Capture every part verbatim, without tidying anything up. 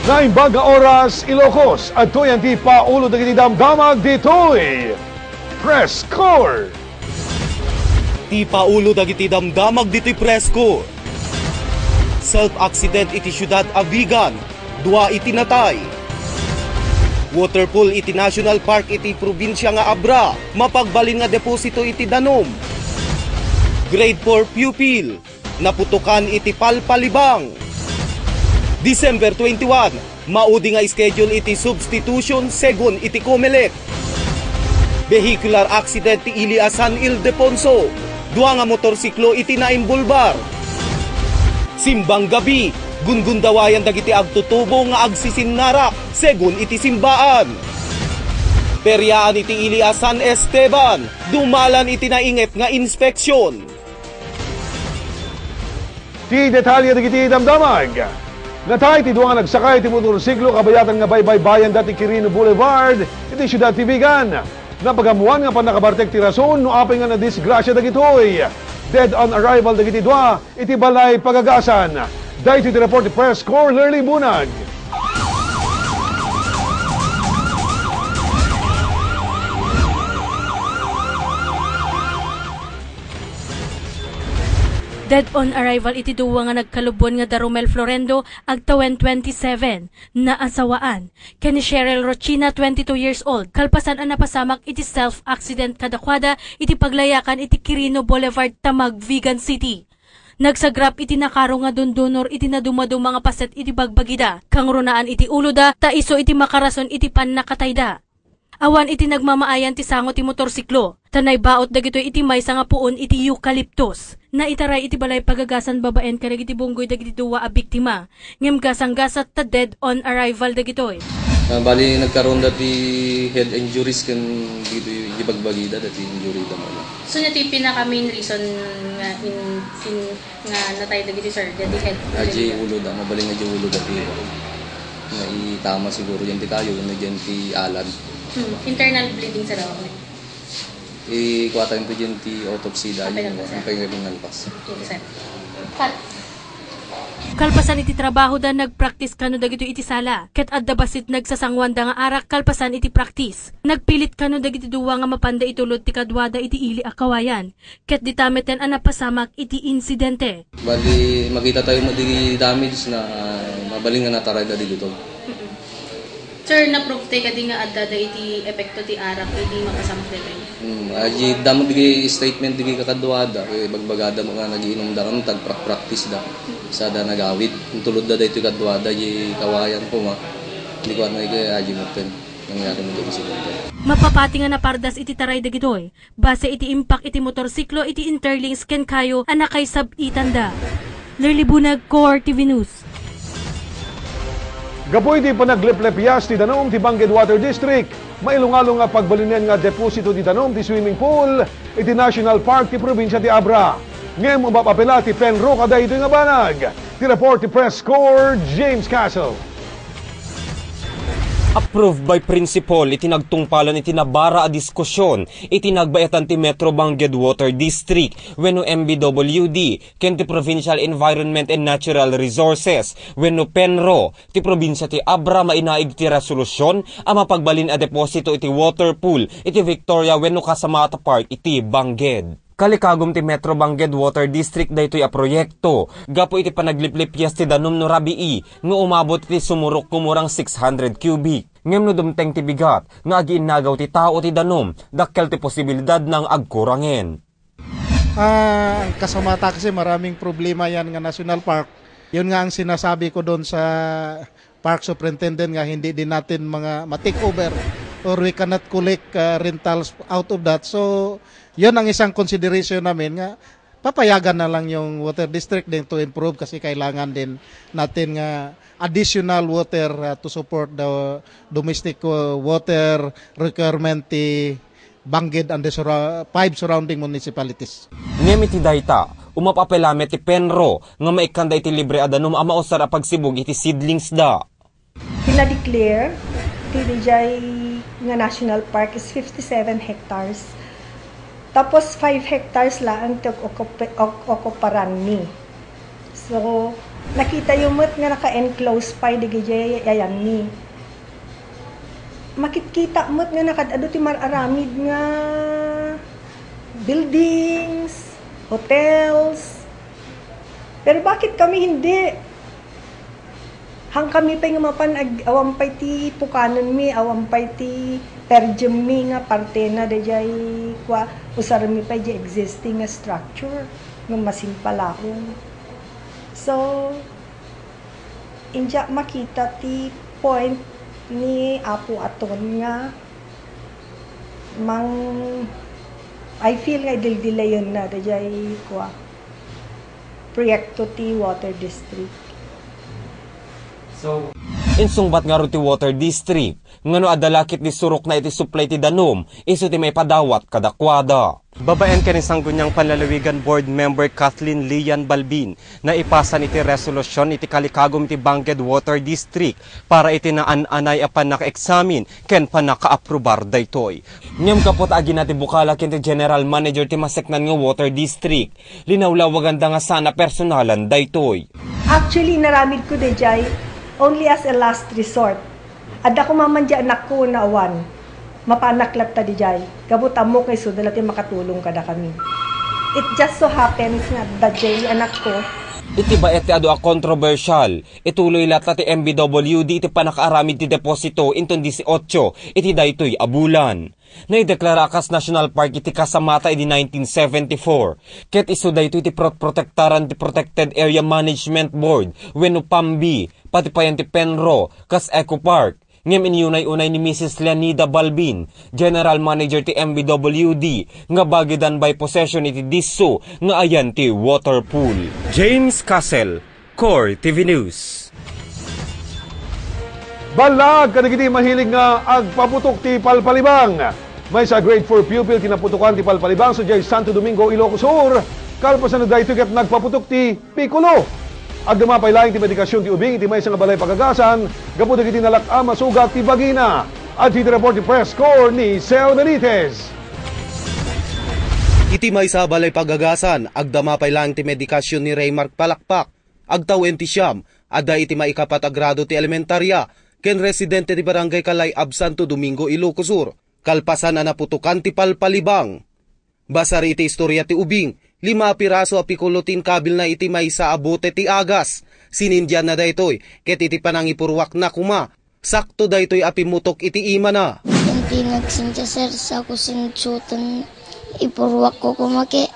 Naimbag nga oras, Ilocos, adtoy ti paulo dagiti damdamag ditoy Press Corps. Ti paulo dagiti damdamag ditoy Press Corps. Self-accident iti siudad a Vigan, dua iti natay. Waterfall iti National Park iti probinsia nga Abra, mapagbalin nga deposito iti danum. Grade four pupil, naputokan iti palpalibang. December twenty-one, maudi nga schedule iti substitution segun iti Comelec. Vehicular accident ti ili a San Ildefonso. Dua nga motorsiklo iti naimbulbar. Simbang gabi, gungundawayan dagiti agtutubo nga agsisinnarak segun iti simbaan. Periaan iti ili a San Esteban, dumalan iti nainget nga inspeksion. Ti detalye dagiti damdamag. Natay ti dua nga nagsakay ti motorsiklo kabayatan nga baybaybayan dati Quirino Boulevard iti siudad ti Vigan. Napagammoan nga pannakabartek ti rason no apay nga nadisgrasya dagitoy. Dead on arrival dagiti dua iti balay pagagasan. Daytoy ti report ti Press Corps, Lurly Bunag. Dead on arrival iti dua nga nagkalubon nga da Romel Florendo, agtawen twenty-seven, naasawaan, ken ni Cheryl Rochina, twenty-two years old, kalpasan a napasamak iti self-accident kadakuada iti paglayakan iti Quirino Boulevard, Tamag, Vigan City. Nagsagrap iti nakaro nga dundunor iti nadumaduma nga paset iti bagbagida, kangrunaan iti uloda, ta isu iti makarason iti pannakatayda. Awan iti nagmamaayan ti sango ti motorsiklo, ta naibaot dagitoy iti maysa nga puon iti eucalyptus. Naitaray iti balay pagagasan babaen kadagiti bunggoy dagiti dua a biktima, ngem gasanggasat ta dead on arrival dagitoy. Ah, bali, nagkaroon da ti head injuries ken dito yung ibagbagida, dati injury da man. So, nya ti pinaka main reason nga in, in, nga natay dagiti, sir, dati head injury? Aji ulo da, mabaling aji ulo da ti nga itama siguro yan ti kayo, ano dyan ti alan. Hmm, internal bleeding sa daw. Ikuwatan ko dyan ti autopsy da, okay lang, sir. Ang pengen nalpas. Okay, sir. Cut. Kalpasan iti trabahoda, nagpraktis kano dagitoy iti sala, ket adda bassit nagsasanguanda nga arak kalpasan iti praktis. Nagpilit kano dagiti dua nga mapanda itulod ti kaduada iti ili a kawayan, ket dita metten a napasamak iti insidente. Bali, makita tayo mo di damage na mabalin nga natarayda di luto. Mm-mm. Sir, na-prove tayo kadi nga adda da iti epekto ti arak idi mapasamak daytoy? Hmm, aji damo digi statement digi kakaduada, eh, bagbagada mo nga nagiinom da kano, tagprak-practice da. Sada nagawid, intulod da daytoy kaduada, di kawayan ko ma. Di ko ano, eh, aji mo ten. Nangyari mo dito sa mundo. Mapapati nga napardas iti taray dagitoy, base iti impak iti motorsiklo iti interlinks ken kayo a nakaisab-itanda. Lurly Bunag, Core T V News. Gapu iti panagleplepias ti danum ti Bangked Water District, mailungalo nga pagbalinen nga deposito ti danum ti swimming pool iti National Park ti probinsia ti Abra. Ngem umapapela ti PENRO kadaytoy nga banag. Ti report ti Press Corps, James Castle. Approved by principal iti nagtungpalan iti nabara a diskusion iti nagbaetan ti Metro Bangked Water District wenno M B W D ken ti Provincial Environment and Natural Resources wenno PENRO ti probinsia ti Abra mainaig ti resolusyon a mapagbalin a deposito iti water pool iti Victoria wenno Casamata Park iti Bangked. Kalikagum ti Metro Bangked Water District daytoy a proyekto gapu iti panagliplipias ti danum no rabii nga umabot iti sumurok kumurang six hundred cubic. Ngem no dumteng ti bigat nga agiinnagaw ti tao ti danum, dakkel ti posibilidad nga agkurangen. Ah, ang Casamata kasi maraming problema yan nga national park. Yun nga ang sinasabi ko doon sa park superintendent nga hindi din natin mga ma-take over or we cannot collect, ah, rentals out of that. So, yun ang isang consideration namin nga papayagan na lang yung water district din to improve kasi kailangan din natin nga additional water, ah, to support the domestic, ah, water requirement ti Bangked and the surra-, five surrounding municipalities. Ngem iti dayta, umapapela met ti PENRO nga maikkanda iti libre a danum a mausar a pagsibug iti seedlings da. Pina-declare ti diay nga National Park is fifty-seven hectares. Tapos five hectares laeng ti okup-, ok-, okuparan mi. So, Nakitayo met nga naka-enclose pay dagiti ayanmi. Makitkita met nga nakaad-adu ti mar-aramid nga buildings, hotels. Pero bakit kami hindi? Hang kami pay nga mapan ag-, awan pay ti pukanenmi, awan pay ti per diem mi nga partena daydiay kua, usarmi pay di existing nga structure nga masimpalaong. So, inja makita ti point ni Apo Aton nga mang-, I feel nga idildilayenna daydiay kua, proyekto ti water district. So, insungbat ngarud ti water district, ngano adda la ket ti surokna iti supply ti danum, isu ti maipadawat kadakuada. Babaen ken ni Sangguniang Panlalawigan Board Member Kathleen Lian Balbin, naipasan iti resolution iti kalikagum iti Bangked Water District para iti naan-anay a pannakaeksamin ken pannakaaprubar daytoy. Ngem gapu ta agina ti bukala ken ti general manager ti maseknan nga water district, linawlawaganda nga saan a personalan daytoy. Actually, inaramidko daydiay only as a last resort. Adda koma man di anakko wenno awan, mapanak latta daydiay. Gapu ta ammok nga isuda la ti makatulong kadakami. It just so happens nga adda daydiay anakko. Iti baet ti adu a kontrobersial, ituloy latta ti M B W D iti pannakaaramid ti deposito inton dieciocho iti daytoy a bulan. Naideklara a kas national park iti Casamata idi nineteen seventy-four, ket isu daytoy ti prot-, protektaran ti Protected Area Management Board wenno PAMB, pati payen ti PENRO, kas Eco Park. Ngem inunay-unay ni Missus Leonida Balbin, General Manager ti M B W D, nga bagidan by possession iti disso nga ayan ti water pool. James Castle, Core T V News. Ballaag kadagiti mahilig nga agpaputok ti palpalibang. Maysa a grade four pupil ti naputokan ti palpalibang sadiay Santo Domingo, Ilocos Sur. Kalpasan na daytoy ket nagpaputok ti pikulo. Agdama pay laeng ti medikasion ti ubing iti maysa nga balay pagagasan gapu dagiti nalak-am a sugat ti bagina. Adda iti report ti press corps ni Sel Benitez. Iti maysa a balay pagagasan, agdama pay laeng ti medikasion ni Raymark Palakpak. Agtawen ti siam, adda iti maikapat a grado ti elementaria, ken residente ti Barangay Calay-ab, Santo Domingo, Ilocos Sur, kalpasan a naputokan ti palpalibang. Basar iti istoria ti ubing, lima a piraso a pikulo ti inkabilna iti maysa a bote ti agas. Sinindianna daytoy, ket iti panangipuruakna koma, sakto daytoy a pimmutok iti imana. Ken ti nagsindia, sir, sako sinudsutan, ipuruakko koma ket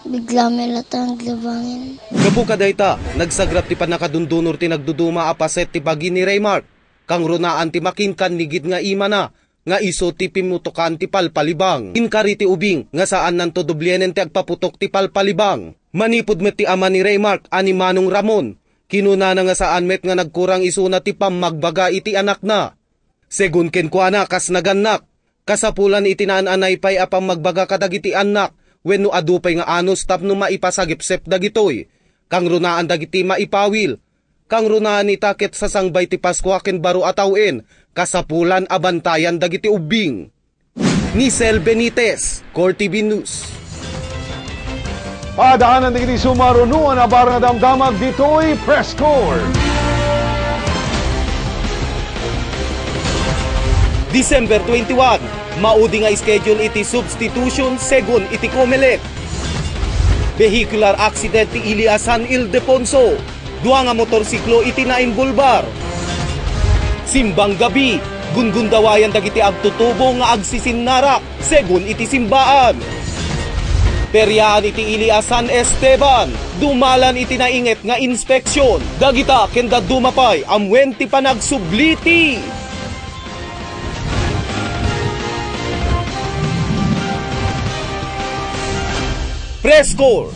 bigla met latta naglabangen. Gapu kadayta, nagsagrap ti pannakadundunor ti nagduduma a paset ti bagi ni Raymark. Kangrunaan ti makinkannigid nga imana nga isu ti pimmutokan ti palpalibang. Inkari ti ubing nga saannanto doblienen ti agpaputok ti palpalibang. Manipud met ti ama ni Raymark a ni Manong Ramon, kinunana nga saan met nga nagkurang isuna ti pammagbaga iti anakna. Segun kenkuana, kas nagannak, kasapulan iti naan-anay pay a pammagbaga kadagiti annak wenno adu pay nga anus tapno maipasagepsep dagitoy. Kangrunaan dagiti maipawil. Kangrunaan ita ket sasangbay ti Paskua ken baro a tawen, kasapulan a bantayan dagiti ubbing. Ni Sel Benitez, Core T V News. Padaanan dagiti sumarunoan a barang a damdamag ditoy Press Corps. December twenty-one, maudi nga schedule iti substitution segun iti Comelec. Vehicular accident ti ili a San Ildefonso. Dua nga motorsiklo iti nainbulbar. Simbang gabi, gungundawayan dagiti agtutubo nga agsisinnarak segun iti simbaan. Periaan iti ili a San Esteban, dumalan iti nainget nga inspeksiyon. Dagita ken dadduma pay amuen ti panagsubliti. Press Corps.